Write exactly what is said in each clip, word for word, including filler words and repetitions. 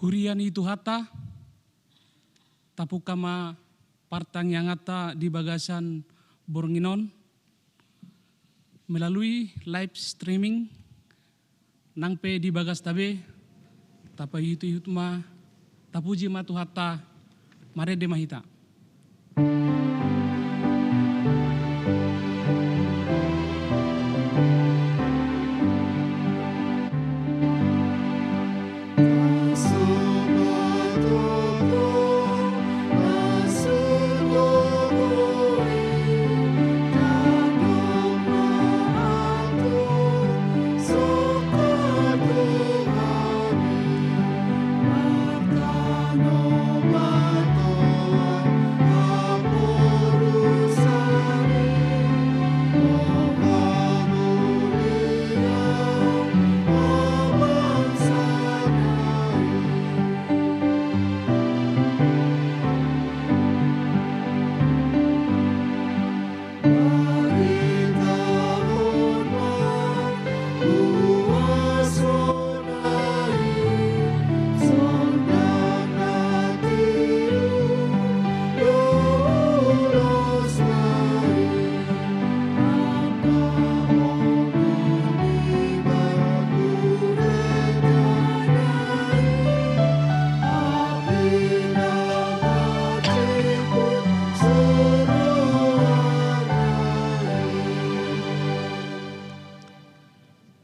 Huria ni Tuhanta, tapungka ma partangianganta di bagasan borngin on melalui live streaming, nang pe di bagasta be, tapaihut-ihut ma, tapuji ma Tuhanta, marende ma hita.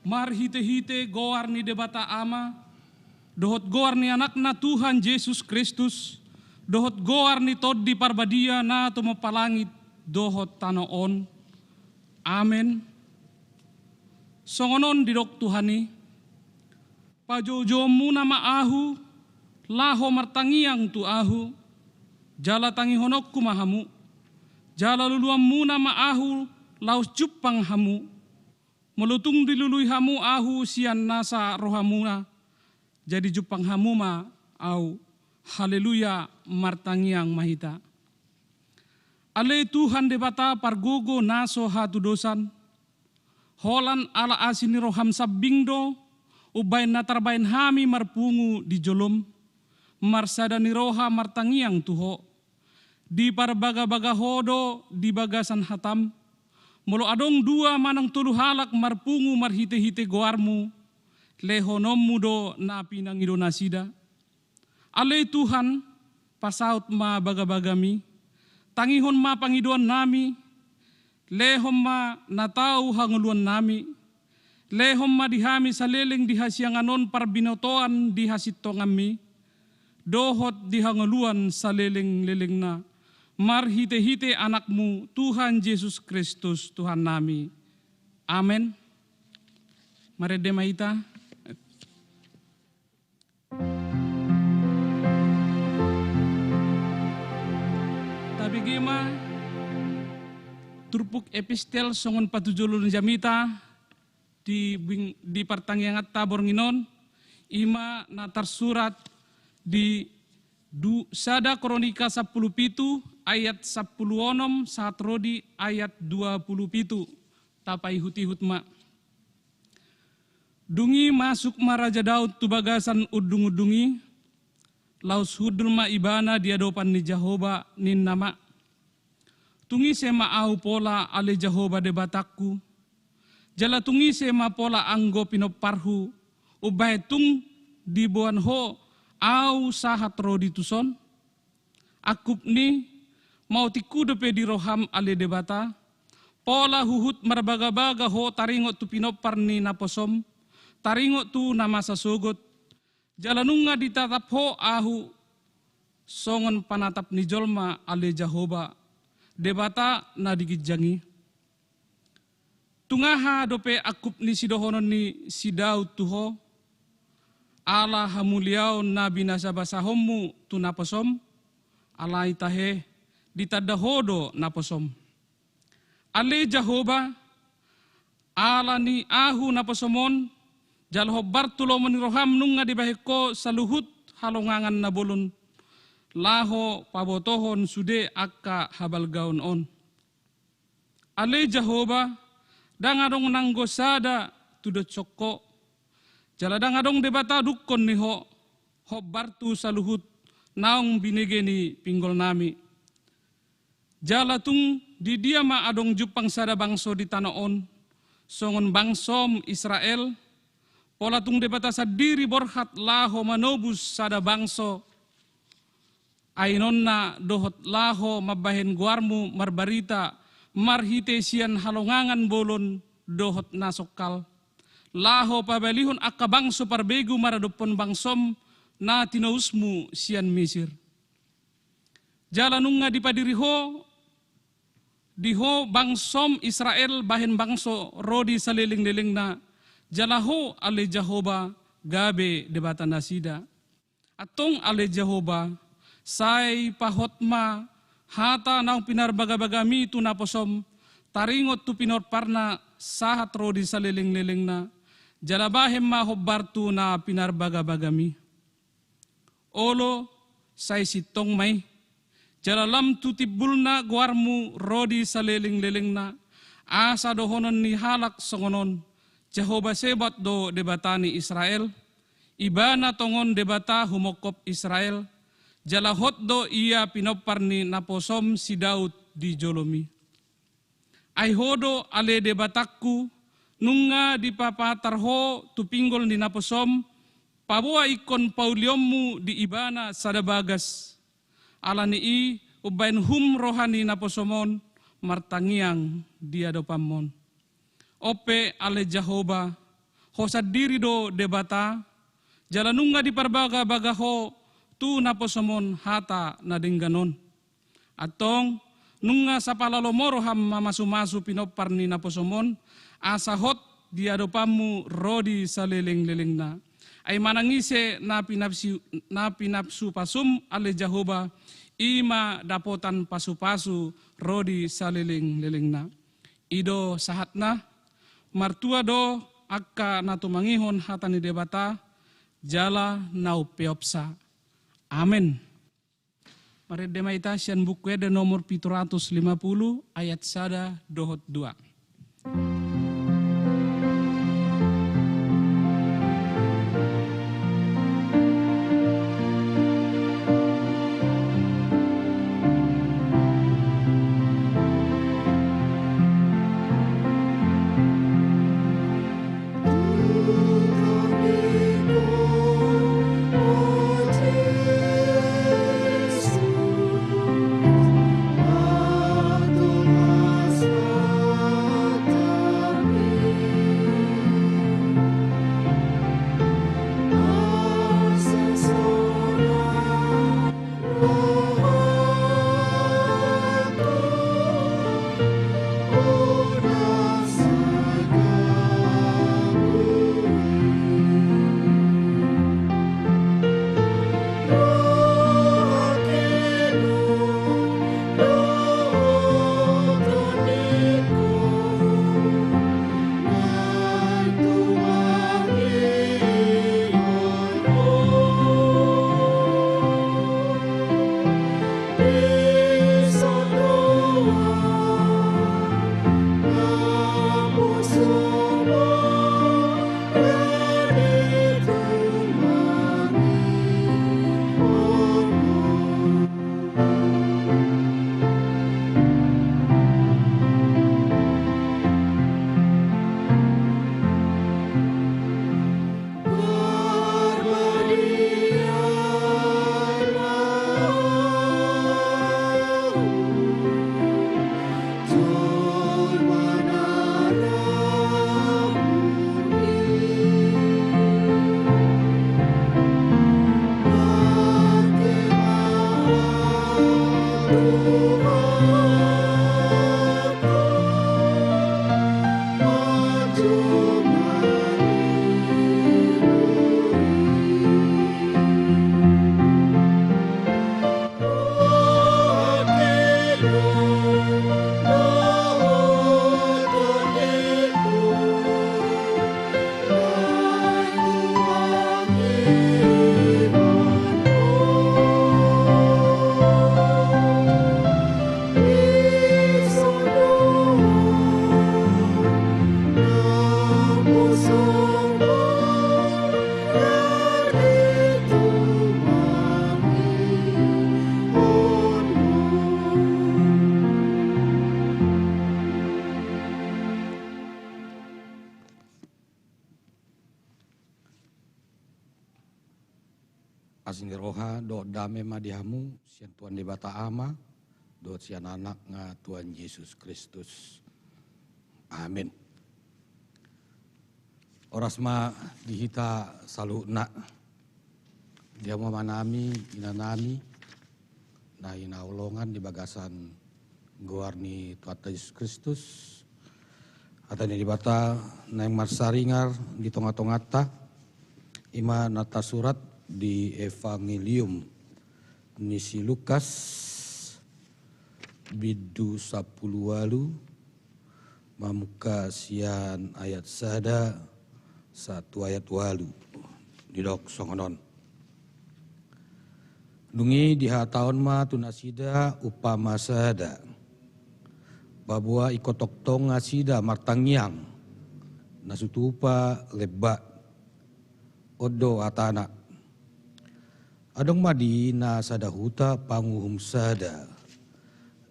Marhite-hite goar ni Debata Ama, dohot goar ni Anakna Tuhan Jesus Kristus, dohot goar ni Tondi Parbadia na tumompa langit dohot tano on. Amen. Songon on didok Tuhan i: Pajoujouonmuna ma ahu, laho martangiang tu ahu, jala tangihononku ma hamu, jala luluanmuna ma ahu, laos jumpang hamu. Molo tung dilului hamu ahu sian nasa rohamuna, jadi jumpang hamu ma ahu. Haleluya, martangiang ma hita. Ale Tuhan Debata pargogo na so hatudosan, holan ala asi ni roham sambing do umbahen na tarbahen hami marpungu di jolom, marsada ni roha martangiang tu Ho. Diparbagabaga Ho do di bagasan hatam. Molo adong dua manang tolu halak marpungu marhitehite goarmu, lehononmu do na pinangido nasida. Ale Tuhan, pasaut ma bagabagami, tangihon ma pangidoannami, lehon ma na tau hangoluannami, lehon ma di hami saleleng di hasiangan on parbinotoan di hasintonganmi, dohot di hangoluan salelenglelengna, marhitehite Anakmu, Tuhan Jesus Kristus, Tuhannami. Amen. Marende ma hita. Tabege ma turpuk epistel songon patujolo ni jamita di bing-, di partangianganta borngin on, i ma na tarsurat di du-, Sada Kronika sampulu pitu ayat sampulu onom sahat ro di ayat dua pulu pitu. Tapaihut-ihut ma. Dung i masuk ma Raja Daud tu bagasan undungundung i, laos hundul ma ibana di adopan ni Jahowa, ninna ma: Tung ise ma ahu pola, ale Jahowa Debatangku? Jala tung ise ma pola anggo pinomparhu, umbahen tung diboan Ho ahu sahat ro di tuson? Angkup ni, maotikhu dope di roham, ale Debata, pola huhut marbagabaga Ho taringot tu pinompar ni naposom, taringot tu na masa sogot, jala nunga ditatap Ho ahu songon panatap ni jolma, ale Jahowa, Debata na di ginjang i. Tung aha dope angkup ni sidohonon ni si Daud tu Ho, ala hamuliaon na binasabasahonmu tu naposom? Alai tahe, ditanda Ho do naposom. Ale Jahowa, ala ni ahu naposom on, jala hombar tu lomo ni roham nunga dibahen Ho saluhut halongangan na bolon, laho pabotohon sude angka habalgaon on. Ale Jahowa, ndang adong nanggo sada tudonhon Ho, jala ndang adong Debata dungkon ni Ho. hombar tu saluhut naung binege ni pinggolnami. Jala tung di dia ma adong jumpang sada bangso di tano on, songon bangsom Israel, pola tung Debata sandiri borhat laho manobus sada bangso, ainonna dohot laho mambahen goarmu marbarita marhite sian halongangan bolon dohot na songkal, laho pabalihon angka bangso parbegu maradophon bangsom na tinobusmu sian Misir. Jala nunga dipadiri ho, di ho bangsom Israel bahen bangso ro di salelenglelengna, jala ho ale Jahowa gabe Debata nasida. Antong ale Jahowa, sai pahot ma hata naung pinarbagabagami tu naposom, taringot tu pinomparna sahat ro di salelenglelengna, jala bahen ma hombar tu na pinarbagabagami. Olo, sai sintong ma i. Jala lam tu timbulna goarmu ro di salelenglelengna, asa dohonon ni halak songon on: Jahowa Sebaot do Debata ni Israel, Ibana tongon Debata humongkop Israel, jala hot do Ia pinompar ni naposom si Daud di jolomi. Ai ho do ale Debatangku, nunga dipapatar ho tu pinggol ni naposom, paboa ingkon paulionmu di Ibana sada bagas. Ala ni i umbahen hum roha ni naposom on martangiang di adopanmon. On pe ale Jahowa, ho sandiri do Debata, jala nunga diparbagabaga ho tu naposom on hata na denggan on. Antong, nunga sapala lomo roham mamasumasu pinompar ni naposom on, asa hot di adopanmu ro di salelenglelengna. Ai manang ise na pinapsu-, na pinapsupasum ale Jahowa, i ma dapotan pasupasu ro di salelenglelengna. I do sahatna. Martua do angka na tumangihon hata ni Debata, jala na umpeopsa. Amen. Marende ma hita sian Buku Ende nomor pitu ratus lima puluh, ayat sada dohot dua. Dohot dame ma di hamu sian Tuhan Debata Ama dohot sian Anakna Tuhan Jesus Kristus. Amin. Horas ma di hita saluhutna. Di hamu amanami, inanami na hinaholongan di bagasan goar ni Tuhanta Jesus Kristus. Hata ni Debata naeng marsaringar di tonga-tonganta, i ma na tarsurat di Evangelium ni si Lukas, bindu sampulu ualu, mamungka sian ayat sada sahat tu ayat ualu. Didok songon on. Dung i dihatahon ma tu nasida umpama sada, paboa ingkon tongtong nasida martangiang, na so tupa lemba. On do hatana. Adong ma di na sada huta panguhum sada,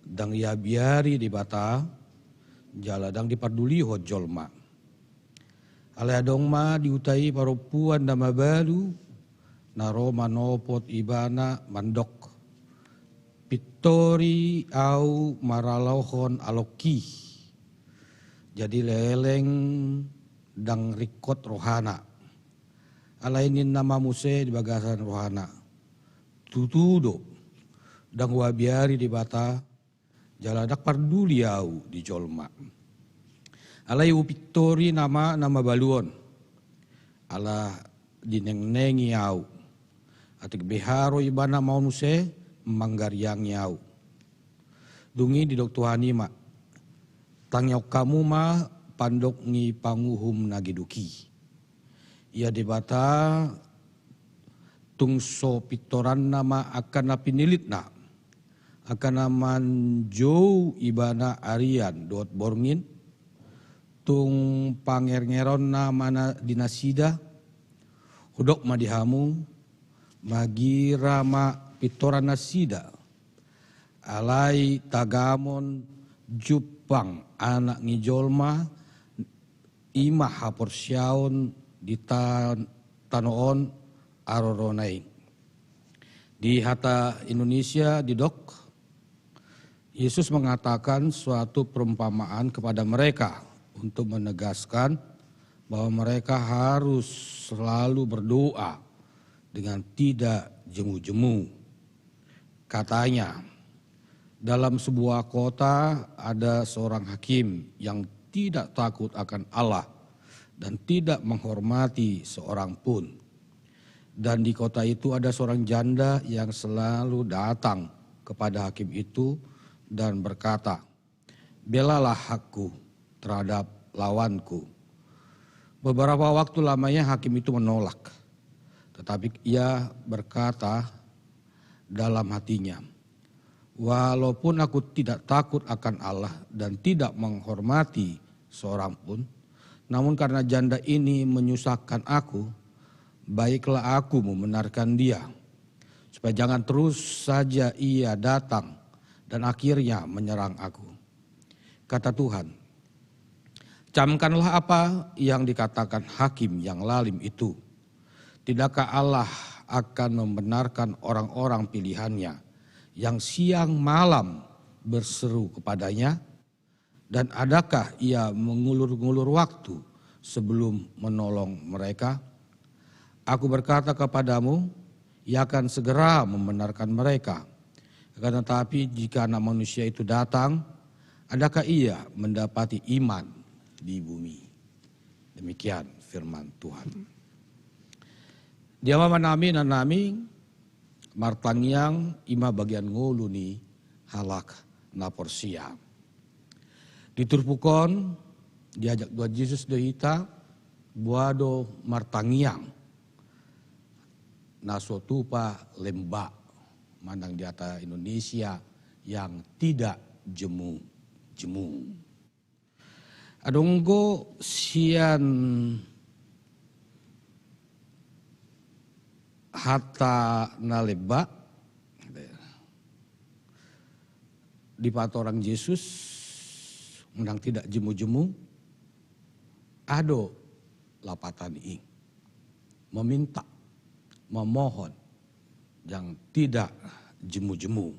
ndang diabiari Debata, jala ndang dipardulihon jolma. Alai adong ma di huta i parompuan na mabalu, na ro manopot ibana mandok: Pintori ahu maralohon alongki. Jadi leleng ndang ringkot rohana. Alai ninna ma muse di bagasan rohana: Tutu do, ndang huabiari Debata, jala ndang parduli ahu di jolma. Alai hupintori nama na mabalu on, ala dinengnengi ahu. Atik beha ro ibana ma muse manggariangi ahu. Dung i didok Tuhan i ma: Tangihon hamu ma pandok ni panguhum na geduk i. Ia Debata tung so pintoranna ma angka na pinillitna, angka na manjou ibana arian dohot borngin, tung pangerngeronna ma na di nasida. Hudok ma di hamu, magira ma pintoran nasida, alai tagamon jumpang Anak ni jolma, i ma haporseaon di ta-, tano on arorona i. Di hata Indonesia didok, Yesus mengatakan suatu perumpamaan kepada mereka untuk menegaskan bahwa mereka harus selalu berdoa dengan tidak jemu-jemu. Katanya, dalam sebuah kota ada seorang hakim yang tidak takut akan Allah dan tidak menghormati seorang pun. Dan di kota itu ada seorang janda yang selalu datang kepada hakim itu dan berkata, "Belalah hakku terhadap lawanku." Beberapa waktu lamanya hakim itu menolak. Tetapi ia berkata dalam hatinya, "Walaupun aku tidak takut akan Allah dan tidak menghormati seorang pun, namun karena janda ini menyusahkan aku, baiklah aku membenarkan dia, supaya jangan terus saja ia datang dan akhirnya menyerang aku." Kata Tuhan, "Camkanlah apa yang dikatakan hakim yang lalim itu. Tidakkah Allah akan membenarkan orang-orang pilihan-Nya yang siang malam berseru kepada-Nya? Dan adakah Ia mengulur-ngulur waktu sebelum menolong mereka? Aku berkata kepadamu, Ia akan segera membenarkan mereka. Akan tetapi, jika Anak Manusia itu datang, adakah Ia mendapati iman di bumi?" Demikian firman Tuhan. Di hamu amanami, inanami, martangiang i ma bagian ngolu ni halak na porsea. Di turpuk on, diajak Tuhan Jesus do hita, boha do martangiang na so tupa lemba, manang di hata Indonesia yang tidak jemu-jemu. Adong do sian hata na lemba dipatorang Jesus, manang tidak jemu-jemu, adong lapatan i, meminta, memohon, yang tidak jemu-jemu.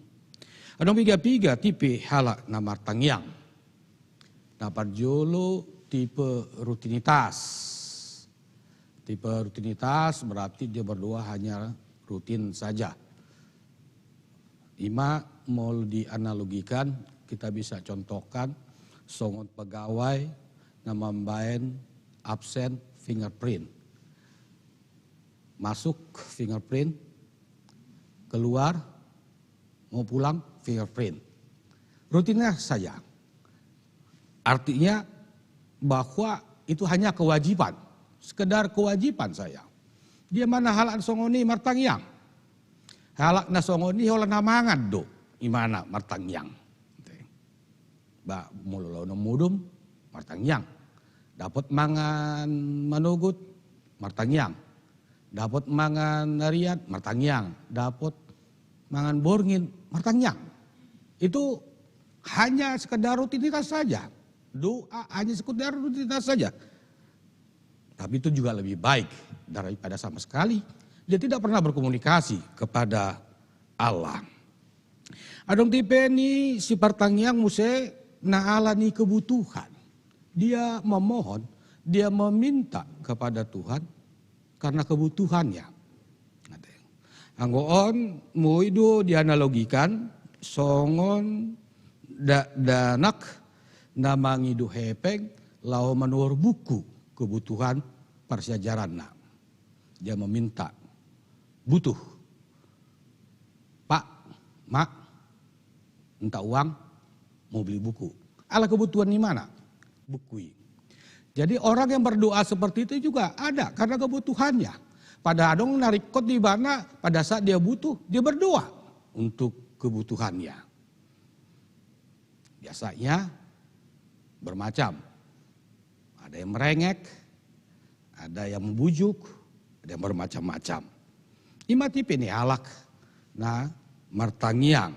Adong piga-piga tipe halak na martangiang. Na parjolo tipe rutinitas. Tipe rutinitas berarti dia berdoa hanya rutin saja. Ima molo dianalogikan, kita bisa contohkan songon pegawai na mambaen absen fingerprint. Masuk fingerprint, keluar, mau pulang fingerprint. Rutinnya saja. Artinya bahwa itu hanya kewajiban, sekedar kewajiban saja. Dia mana halak na songon i martangiang? Halak na songon i holan na mangan do, imana martangiang. Ba, molo laho na modom, martangiang. Dapot mangan manogot, martangiang. Dapot mangan arian, martangiang. Dapot mangan borngin, martangiang. Itu hanya sekedar rutinitas saja. Doa hanya sekedar rutinitas saja. Tapi itu juga lebih baik daripada sama sekali dia tidak pernah berkomunikasi kepada Allah. Adong tipe ni si partangiang muse na ala ni kebutuhan. Dia memohon, dia meminta kepada Tuhan karena kebutuhannya. Anggo on, molo do dianalogikan songon da-, dakdanak na mangido hepeng laho manuhor buku kebutuhan parsiajaranna. Dia meminta, butuh, Pak, Mak, minta uang, mau beli buku. Ala kebutuhan ni imana? Buku i. Jadi orang yang berdoa seperti itu juga ada karena kebutuhannya. Pada adong na ringkot di ibana, pada saat dia butuh, dia berdoa untuk kebutuhannya. Biasanya bermacam. Ada yang merengek, ada yang membujuk, ada yang bermacam-macam. Ima tipe ni halak na martangiang.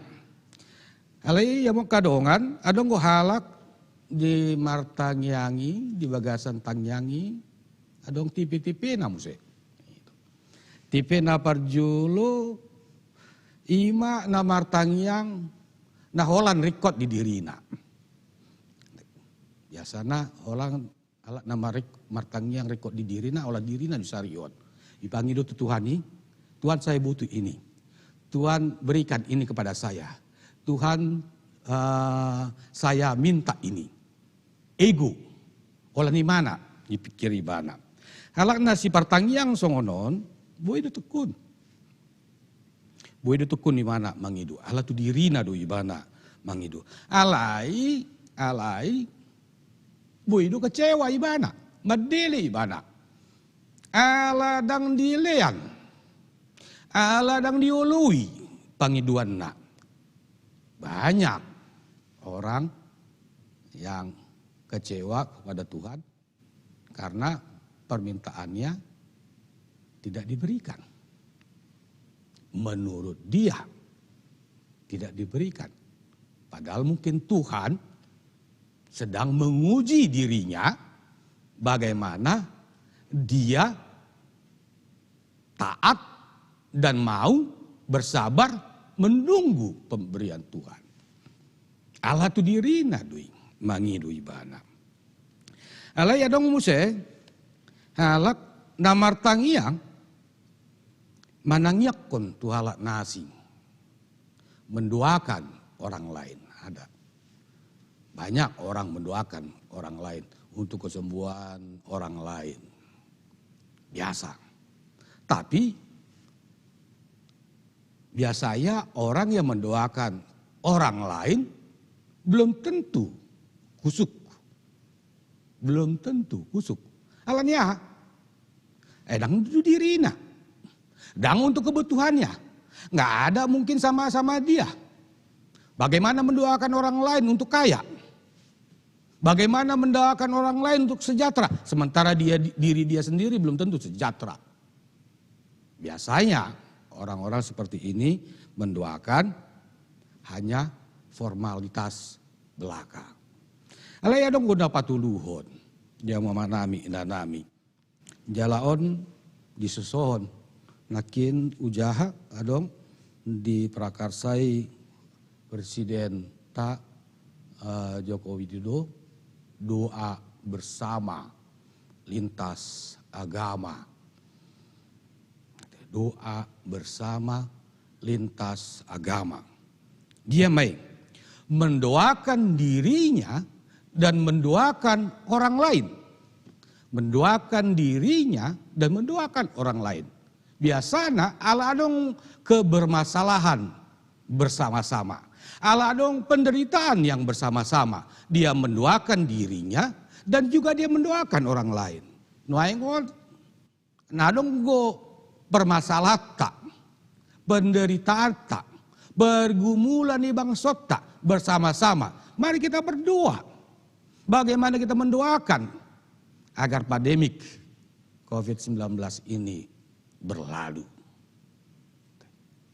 Alai i, angka dongan, adong do halak di martangiang i, di bagasan tangiang i, adong tipe-tipena muse. Tipe na parjolo, ima na martangiang na holan ringkot di dirina. Biasana holan halak na marik-, martangiang ringkot di dirina, holan dirina disarihon. Dipangido tu Tuhan i, "Tuhan, saya butuh ini. Tuhan, berikan ini kepada saya. Tuhan, eh, saya minta ini." Ego. Holan imana dipikir ibana. Halak na sipartangiang songon on, boi do tungkun. Boi do tungkun ibana mangido. Ala tu dirina do ibana mangido. Alai, alai, boi do kecewa ibana. Mandele ibana. Ala ndang dilehon. Ala ndang dioloi pangidoanna. Banyak orang yang kecewa kepada Tuhan karena permintaannya tidak diberikan. Menurut dia, tidak diberikan. Padahal mungkin Tuhan sedang menguji dirinya, bagaimana dia taat dan mau bersabar menunggu pemberian Tuhan. Ala tu dirina do i mangido ibana. Alai adong muse halak na martangiang manangiangkon tu halak na asing. Mendoakan orang lain, ada. Banyak orang mendoakan orang lain untuk kesembuhan orang lain. Biasa. Tapi biasanya orang yang mendoakan orang lain belum tentu khusyuk. Belum tentu khusyuk. Alani aha? Eh, ndang tu dirina. Ndang untuk kebutuhannya. Nggak ada mungkin sama-sama dia. Bagaimana mendoakan orang lain untuk kaya? Bagaimana mendoakan orang lain untuk sejahtera, sementara dia, diri dia sendiri belum tentu sejahtera? Biasanya orang-orang seperti ini mendoakan hanya formalitas belaka. Alai adong do na patuluhon di hamu amanami, inanami. Jala on disosohon nangkin ujaha adong Diprakarsai Presiden ta, eh, Joko Widodo, doa bersama lintas agama. Doa bersama lintas agama. Dia main mendoakan dirinya dan mendoakan orang lain. Mendoakan dirinya dan mendoakan orang lain. Biasana ala adong kebermasalahan bersama-sama. Ala adong penderitaan yang bersama-sama. Dia mendoakan dirinya dan juga dia mendoakan orang lain. Nuaeng on, na adong do permasalahanta, penderitaanta, pergumulan di bangsonta bersama-sama. Mari kita berdoa. Bagaimana kita mendoakan agar pandemik covid sembilan belas ini berlalu.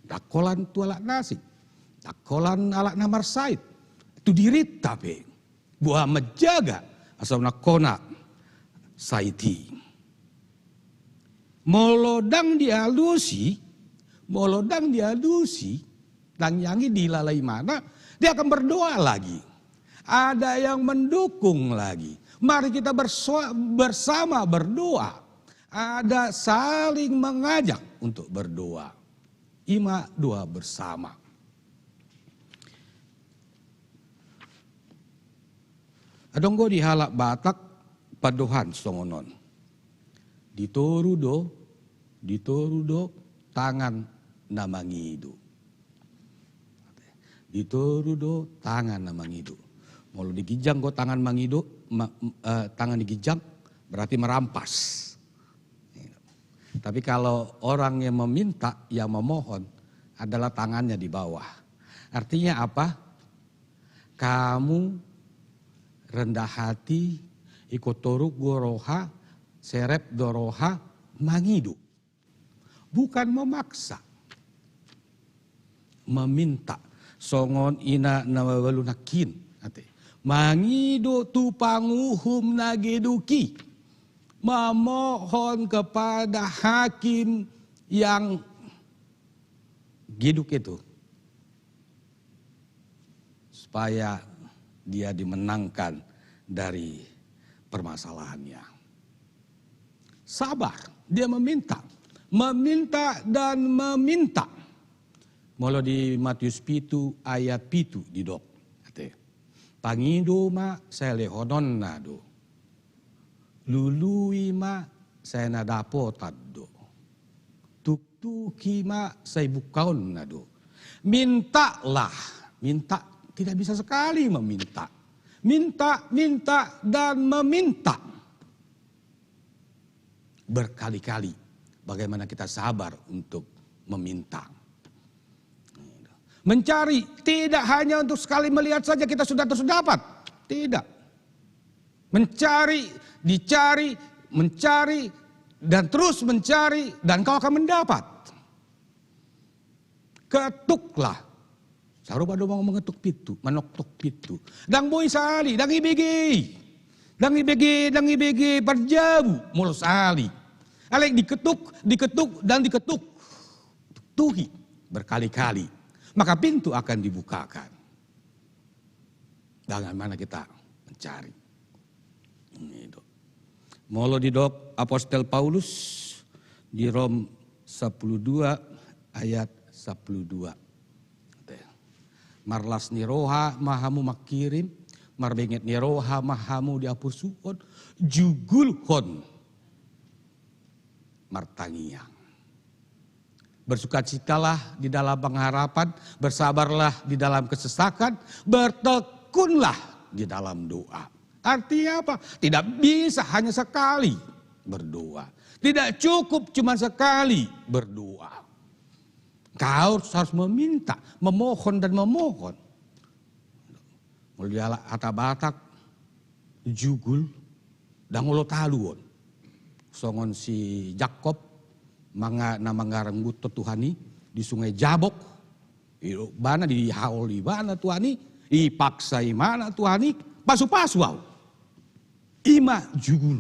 Ndang holan tu halak na asing, ndang holan halak na marsahit, tu dirinta pe. Boha menjaga asa unang hona sahit i. Molo ndang dialusi, molo ndang dialusi, ndang dianggi, dilalai imana, dia akan berdoa lagi. Ada yang mendukung lagi. Mari kita bersoa-, bersama berdoa. Ada saling mengajak untuk berdoa. Ima doa bersama. Adong do di halak Batak pandohan songon on. Di toru do, di toru do tangan na mangido. Di toru do tangan na mangido. Molo di ginjang do tangan mangido, ma-, eh, tangan di ginjang, berarti merampas. Tapi kalau orang yang meminta, yang memohon, adalah tangannya di bawah. Artinya apa? Hamu rendah hati, ingkon toruk do roha, serep do roha, mangido. Bukan memaksa. Meminta. Songon ina na mabalu nangkin, ate. Mangido tu panguhum na geduk i. Memohon kepada hakim yang geduk itu. Supaya dia dimenangkan dari permasalahannya. Sabar, dia meminta. Meminta dan meminta. Molo di Matius pitu ayat pitu didok. Ate. Pangido ma sai lehononna do. Lului ma sai na dapotan do. Tuktuki ma sai bungkaonna do. Mintalah, minta tidak bisa sekali meminta. Minta, minta, dan meminta. Berkali-kali. Bagaimana kita sabar untuk meminta. Mencari tidak hanya untuk sekali melihat saja kita sudah terus dapat. Tidak. Mencari, dicari, mencari, dan terus mencari, dan kau akan mendapat. Ketuklah. Sarupa do mangetuk pintu, manoktok pintu. Ndang boi sahali, ndang ibege. Ndang ibege, ndang ibege parjabu, molo sahali. Alai diketuk, diketuk, dan diketuk. Tuktuki berkali-kali. Maka pintu akan dibukakan. Bagaimana kita mencari. Ini do. Molo didok Apostel Paulus di Rom sampulu dua ayat sampulu dua. Marlas ni roha ma hamu mangkirim, marbenget ni roha ma hamu diapursuhon, jugulhon martangiang. Bersukacitalah di dalam pengharapan, bersabarlah di dalam kesesakan, bertekunlah di dalam doa. Artinya apa? Tidak bisa hanya sekali berdoa. Tidak cukup cuma sekali berdoa. Kau harus meminta, memohon dan memohon. Molo di halak hata Batak, jugul, ndang olo talu on. Songon si Jakob, manga-, na mangarenggut Tuhan i, di Sungai Jabok, ibana dihaol ibana Tuhan i, dipaksa ibana Tuhan i, pasu-pasu au. Ima jugul.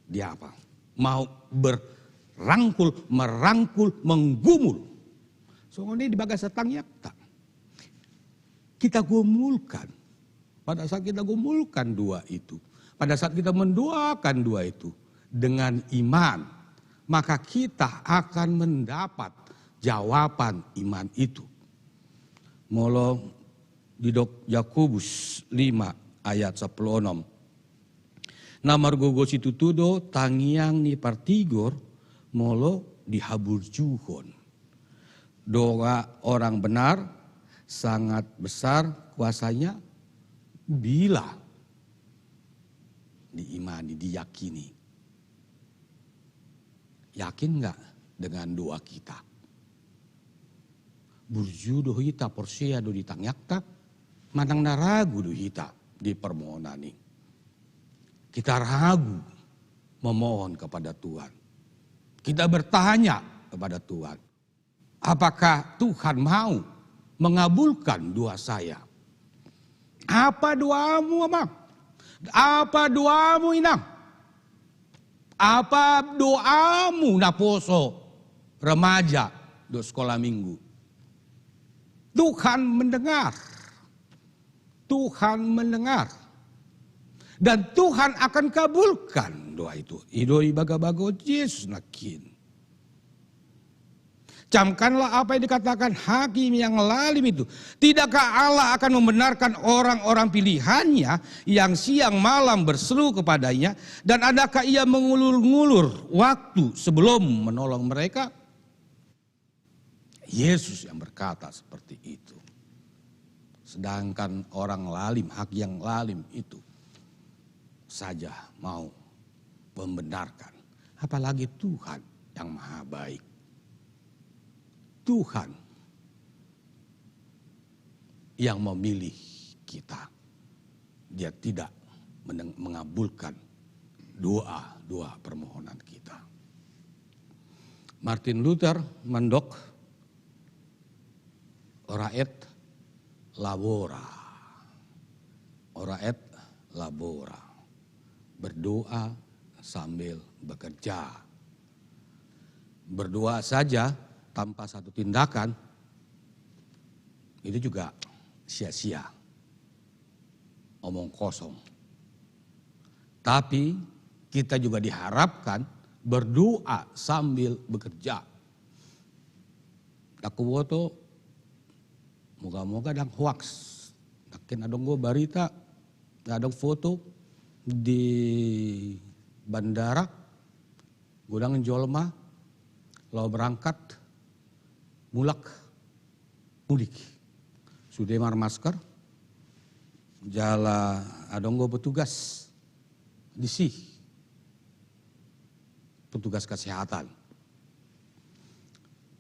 Dia apa? Mau berrangkul, merangkul, menggumul. Songon i di bagasan tangiangta. Kita gumulkan. Pada saat kita gumulkan dua itu, pada saat kita mendoakan dua itu dengan iman, maka kita akan mendapat jawaban iman itu. Molo didok Jakobus lima ayat sampulu onom. Na margogo situtu do tangiang ni partigor molo dihaburjuhon. Doa orang benar sangat besar kuasanya bila diimani, diyakini. Yakin nggak dengan doa kita? Burju do hita, porsea do di tangiangta, manang na ragu do hita di permohonan i? Kita ragu memohon kepada Tuhan. Kita bertanya kepada Tuhan, apakah Tuhan mau mengabulkan doa saya? Apa doamu, Amang? Apa doamu, Inang? Apa doamu, naposo, remaja, do sekolah minggu? Tuhan mendengar. Tuhan mendengar. Dan Tuhan akan kabulkan doa itu. I do ibagabaga Jesus nangkin. Camkanlah apa yang dikatakan hakim yang lalim itu. Tidakkah Allah akan membenarkan orang-orang pilihan-Nya yang siang malam berseru kepada-Nya? Dan adakah Ia mengulur-ngulur waktu sebelum menolong mereka? Yesus yang berkata seperti itu. Sedangkan orang lalim, hakim yang lalim itu saja mau membenarkan. Apalagi Tuhan yang maha baik. Tuhan yang memilih kita. Dia tidak meneng-, mengabulkan doa-doa permohonan kita. Martin Luther mandok, "Ora et labora." Ora et labora. Berdoa sambil bekerja. Berdoa saja tanpa satu tindakan, itu juga sia-sia. Omong kosong. Tapi kita juga diharapkan berdoa sambil bekerja. Ndang huboto, moga-moga ndang hoaks. Nangkin adong do barita, adong foto di bandara, godang jolma laho berangkat, mulak, mudik. Sude marmasker, jala adong do petugas disi, petugas kesehatan.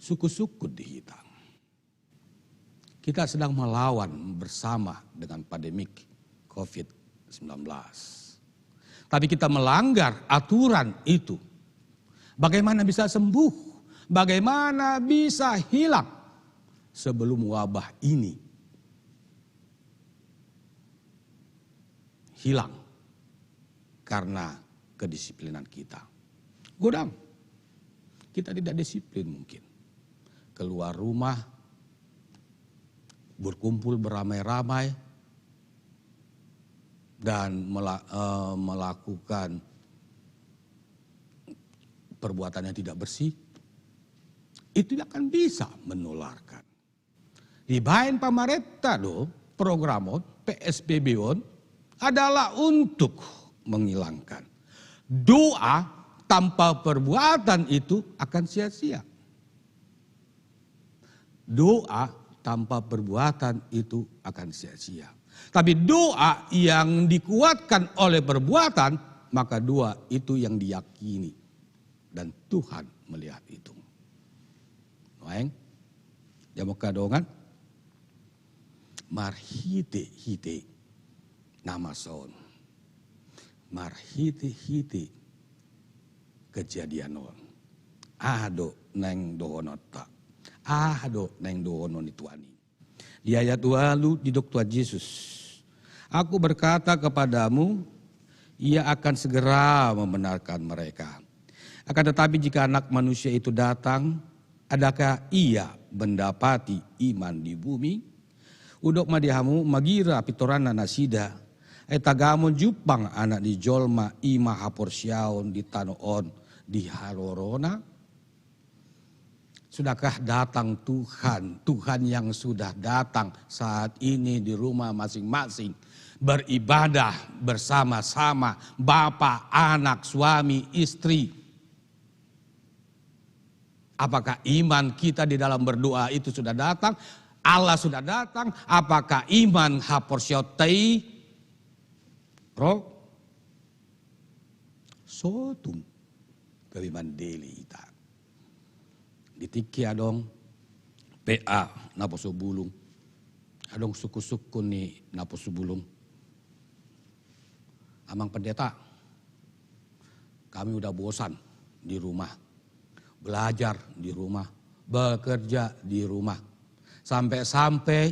Sungkun-sungkun di hita. Kita sedang melawan bersama dengan pandemik covid sembilan belas. Tapi kita melanggar aturan itu. Bagaimana bisa sembuh? Bagaimana bisa hilang sebelum wabah ini hilang karena kedisiplinan kita? Godang. Kita tidak disiplin mungkin. Keluar rumah, berkumpul beramai-ramai, dan mela-, eh, melakukan perbuatan yang tidak bersih, itu akan bisa menularkan. Dibaen pamarenta do program on, P S B B on, adalah untuk menghilangkan. Doa tanpa perbuatan itu akan sia-sia. Doa tanpa perbuatan itu akan sia-sia. Tapi doa yang dikuatkan oleh perbuatan, maka doa itu yang diyakini. Dan Tuhan melihat itu. Nuaeng, jamuk hadongan, marhite-hite na masa on. Marhite-hite kejadian on. Aha do naeng dohononta? Aha do naeng dohonon ni Tuhan i? Di ayat ualu didok Tuhan Jesus, "Aku berkata kepadamu, Ia akan segera membenarkan mereka. Akan tetapi jika Anak Manusia itu datang, Adakah ia mendapati iman di bumi? Hudok ma di hamu, magira pintoranna nasida. Ai tagamon jumpang Anak ni jolma i ma haporseaon di tano on di harorona? Sudahkah datang Tuhan, Tuhan yang sudah datang saat ini di rumah masing-masing, beribadah bersama-sama, bapa, anak, suami, istri? Apakah iman kita di dalam berdoa itu sudah datang? Allah sudah datang? Apakah iman haporseaonta i ro? Sotung gabe mandele hita. Di tingki adong P A naposo bulung, adong sungkun-sungkun ni naposo bulung. Amang Pendeta, kami udah bosan di rumah, belajar di rumah, bekerja di rumah. Sampai-sampai,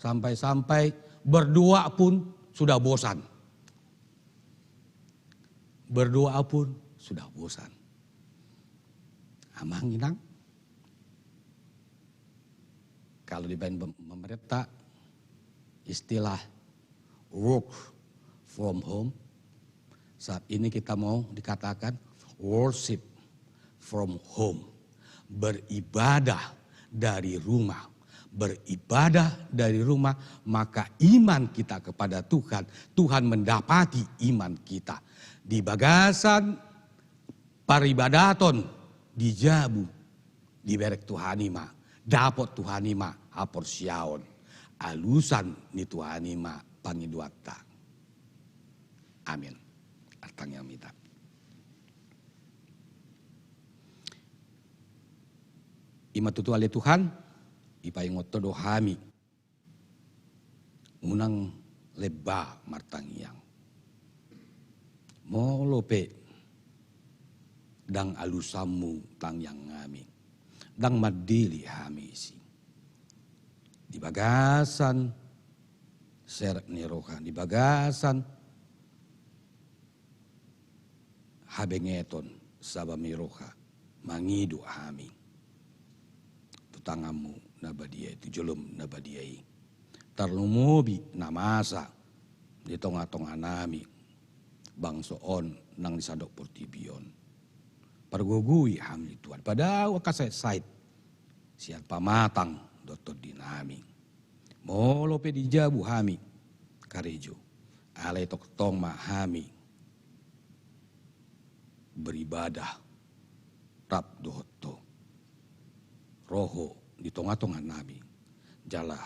sampai-sampai berdoa pun sudah bosan. Berdoa pun sudah bosan. Amang, Inang, kalau dibaen pem-, pemerintah, istilah work from home, saat ini kita mau dikatakan worship from home. Beribadah dari rumah. Beribadah dari rumah, maka iman kita kepada Tuhan, Tuhan mendapati iman kita. Di bagasan paribadaton di jabu, diberek Tuhan i ma, dapot Tuhan i ma haporseaon. Alusan ni Tuhan i ma pangidoanta. Amin. Martangiang ma hita. I ma tutu ale Tuhan, dipaingot Ho do hami. Unang lemba martangiang. Molo pe ndang alusanMu tangiang nami, ndang mandele hami disi. Di bagasan serep ni roha, di bagasan habengeton saba ni roha, mangido hami tu tanganMu na badia i, tu jolom na badia i. Tarlumobi na masa di tonga-tonga nami, bangso on nang di sandok portibi on. Pargogoi hami Tuhan, padao angka sait-sait sian pamatang dohot tondi nami. Molo pe di jabu hami karejo, alai tongtong ma hami beribadah rap dohot Ho. Ro Ho di tonga-tonga nami, jala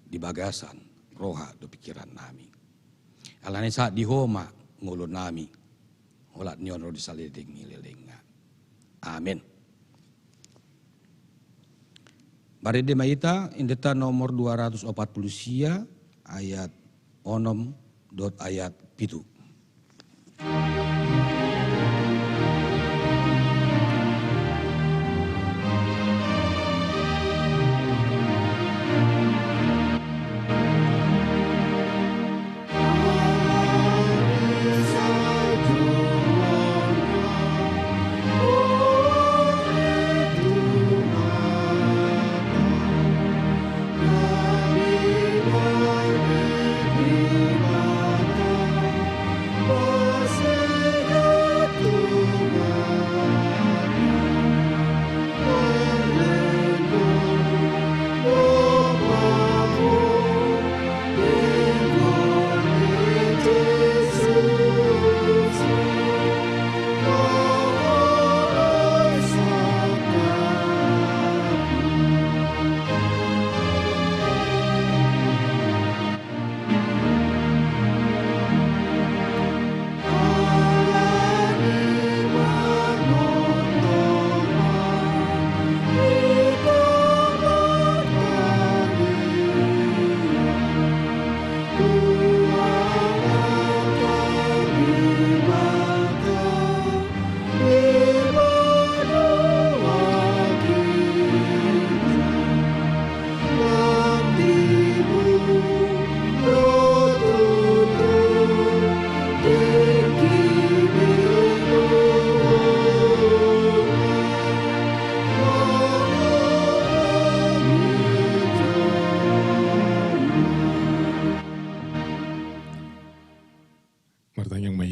di bagasan roha dohot pingkiran nami. Alani sahat di Ho ma ngolu nami, holan ni on ro di saleleng ni lelengna. Amin. Marende ma hita, endenta nomor dua ratus opat pulu sia, ayat onom dohot ayat pitu.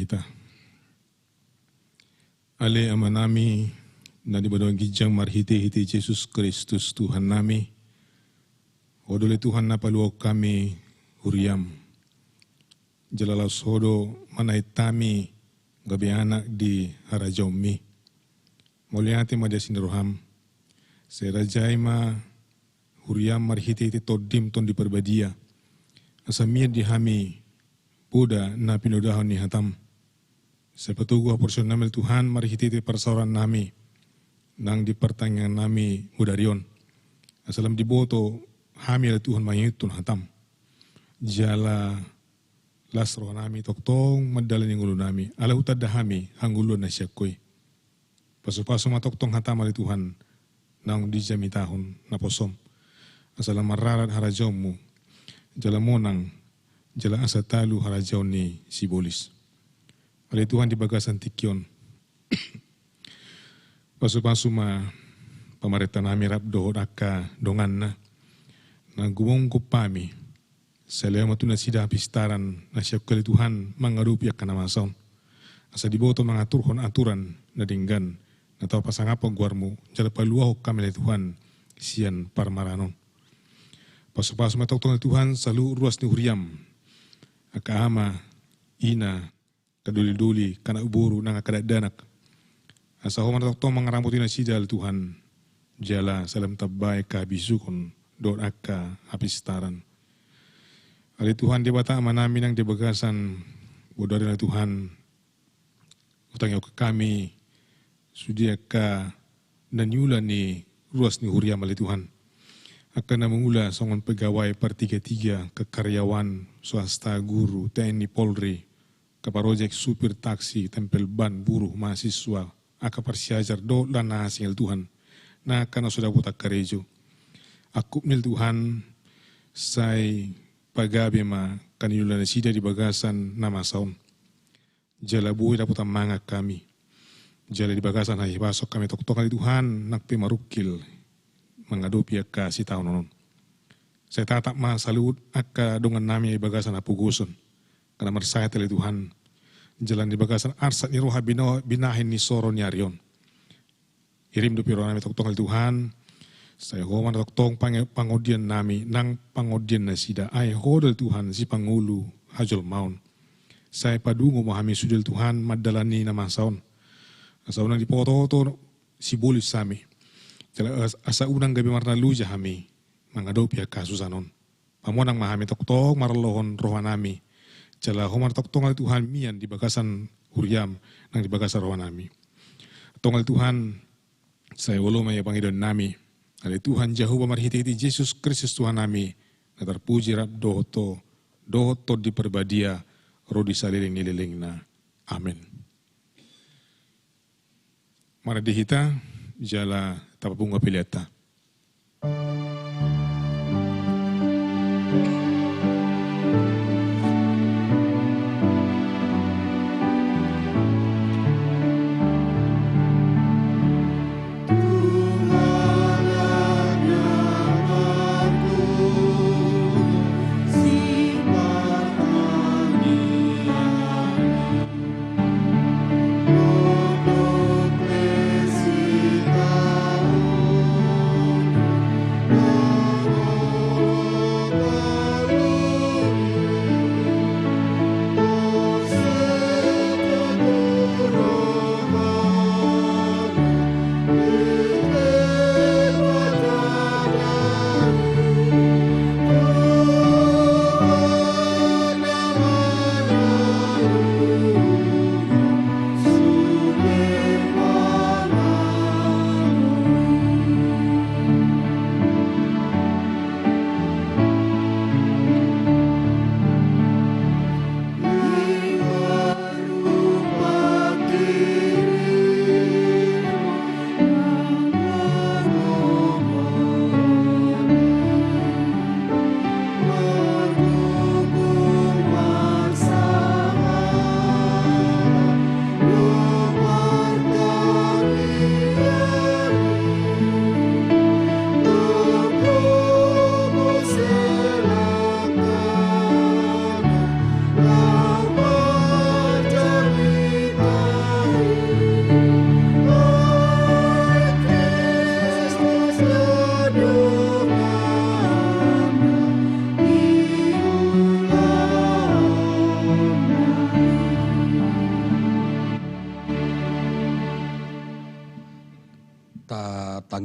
Ta. Ale Amanami na di banua ginjang, marhitehite Jesus Kristus Tuhannami, Ho do ale Tuhan na paluahon hami huriaM. Jala laos Ho do manahen hami gabe anak di harajaonMi. Mauliate ma di asi ni rohaM. Sai rajai ma huriaM marhitehite TondiM, Tondi Parbadia, asa mian di hami poda na pinodahon ni hataM. Sai patogu haporseaonnami ale Tuhan marhitehite parsaorannami nang di partangiangannami bodari on, asa lam diboto hami ale Tuhan mangihuthon hataM. Jala las rohanami tongtong mandalani ngolunami, ala hutanda hami hangoluan na sian Ho i. Pasupasu ma tongtong hataM ale Tuhan naung dijamitahon naposoM, asa lam marrarat harajaonMu, jala monang, jala asa talu harajaon ni sibolis. Ale Tuhan, di bagasan tingki on, pasupasu ma pamarentanami rap dohot angka donganna na gumomgum hami. Sai lehon ma tu nasida hapistaran na sian Ho i ale Tuhan mangadopi angka na masa on, asa diboto mangaturhon aturan na denggan na tau pasangaphon goarMu, jala paluahon hami ale Tuhan sian parmaraan on. Pasupasu ma tongtong ale Tuhan saluhut ruas ni huriaM, angka ama, ina, angka dolidoli, angka anak boru nang angka dakdanak, asa Ho ma na tongtong mangaramoti nasida ale Tuhan, jala sai lam tamba angka habisuhon dohot angka hapistaran. Ale Tuhan Debata Amanami nang di bagasan bodari on ale Tuhan, hutangihon hami sude angka na niula ni ruas ni huriaM ale Tuhan, angka na mangula songon pegawai partigatiga, angka karyawan swasta, guru, TNI, Polri, angka parojek, supir taksi, tempel ban, buruh, mahasiswa, angka parsiajar dohot na asing ale Tuhan, nang angka na so dapot angka karejo. Angkup ni ale Tuhan, sai pagabe ma angka na niula nasida di bagasan na masa on. Jala boi dapotan mangan hami. Jala di bagasan hahipason hami tongtong ale Tuhan nang pe marungkil mangadopi angka sitaonon on. Sai tatap ma saluhut angka dongannami di bagasan hapogoson, angka na marsahit ale Tuhan. Jala di bagasan arsat ni roha bina-, binahen ni soro ni ari on, irim dope rohanami tongtong ale Tuhan. Sai Ho ma na tongtong pange-, pangondihannami nang pangondihan nasida, ai Ho do ale Tuhan sipangolu hajolmaon. Sai padungo ma hami sude ale Tuhan mandalani na masa on, asa unang dipaotohoto sibolis hami, jala as-, asa unang gabe marnaloja hami mangadopi angka hasusaan on. Pamonang ma hami tongtong marlohon rohanami, jala Ho ma na tongtong ale Tuhan mian di bagasan huriaM nang di bagasan rohanami. Tongtong ale Tuhan, sai olo ma ia pangidoannami, ale Tuhan Jahowa, marhitehite Jesus Kristus Tuhannami, na tarpuji rap dohot Ho, dohot Tondi Parbadia, ro di saleleng ni lelengna. Amen. Marende hita, jala tapapungu peleanta.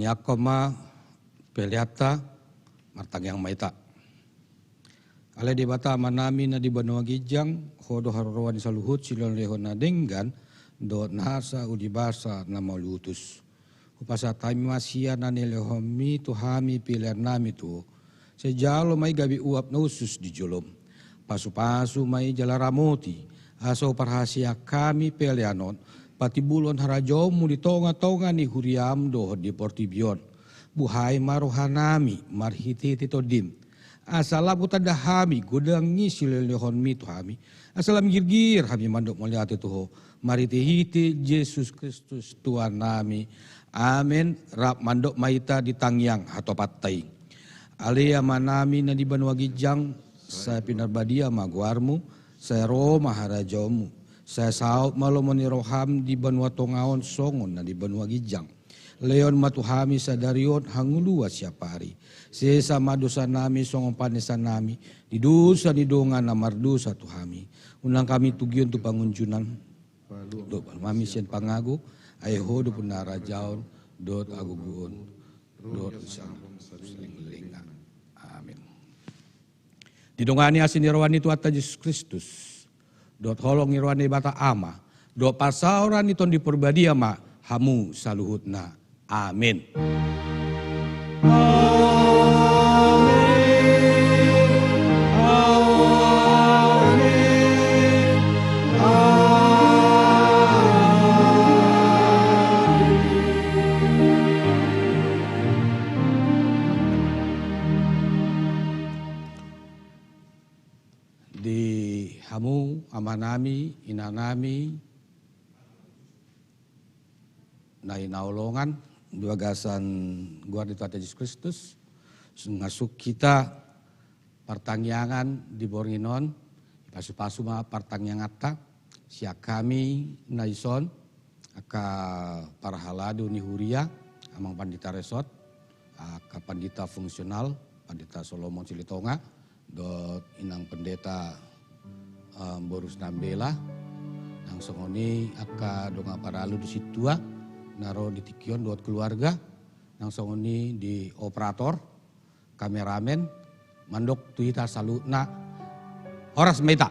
Tangiangkon ma peleanta. Martangiang ma hita. Ale Debata Amanami na di banua ginjang, Ho do haroroan ni saluhut silehonlehon na denggan dohot nasa uli basa na mauliutus. Hupasahat hami ma sian na nilehonMi tu hami peleannami tu Ho. Sai jalo ma i gabe uap na hushus di joloM. Pasupasu ma i jala ramoti, asa huparhaseang hami pelean on patimbulhon harajaonMu di tongatonga ni huriaM dohot di portibi on. Buhai ma rohanami marhitehite TondiM, asa lam hutanda hami godang ni silehonlehonMi tu hami, asa lam girgir hami mandok mauliate tu Ho, marhitehite Jesus Kristus Tuhannami. Amen. Rap mandok ma hita di tangiang hatopanta i. Ale Amanami na di banua ginjang, sai pinarbadia ma goarMu, sai ro ma harajaonMu, sai saut ma lomo ni rohaM di banua tonga on songon na di banua ginjang. Lehon ma tu hami sadari on hangoluan siapari. Sesa ma dosanami songon panesanami di dosa ni dongan na mardosa tu hami. Unang hami tugion tu pangunjunan, dohot paluahon hami sian pangago. Ai Ho do umbahen na harajaon dohot hagogoon dohot saleleng ni lelengna. Amen. Didongani asi ni roha ni Tuhanta Jesus Kristus, dohot holong ni roha ni Debata Ama, dohot parsaoran ni Tondi Porbadia ma hamu saluhutna. Amen. Di hamu amanami, inanami, na hinaholongan di bagasan goar ni Tuhanta Jesus Kristus, nunga tung hita partangiangan di borngin on, dipasupasu ma partangianganta sian hami na dison, angka parhalado ni huria, Amang Pandita Resort, angka pandita fungsional, Pandita Solomon Silitonga, dohot Inang Pendeta, em, Borus Nambela, nang songon i angka dongan parhalado sintua na ro di tingki on dohot keluarga, nang songon i di operator, kameramen, mandok tu hita saluhutna, horas ma hita.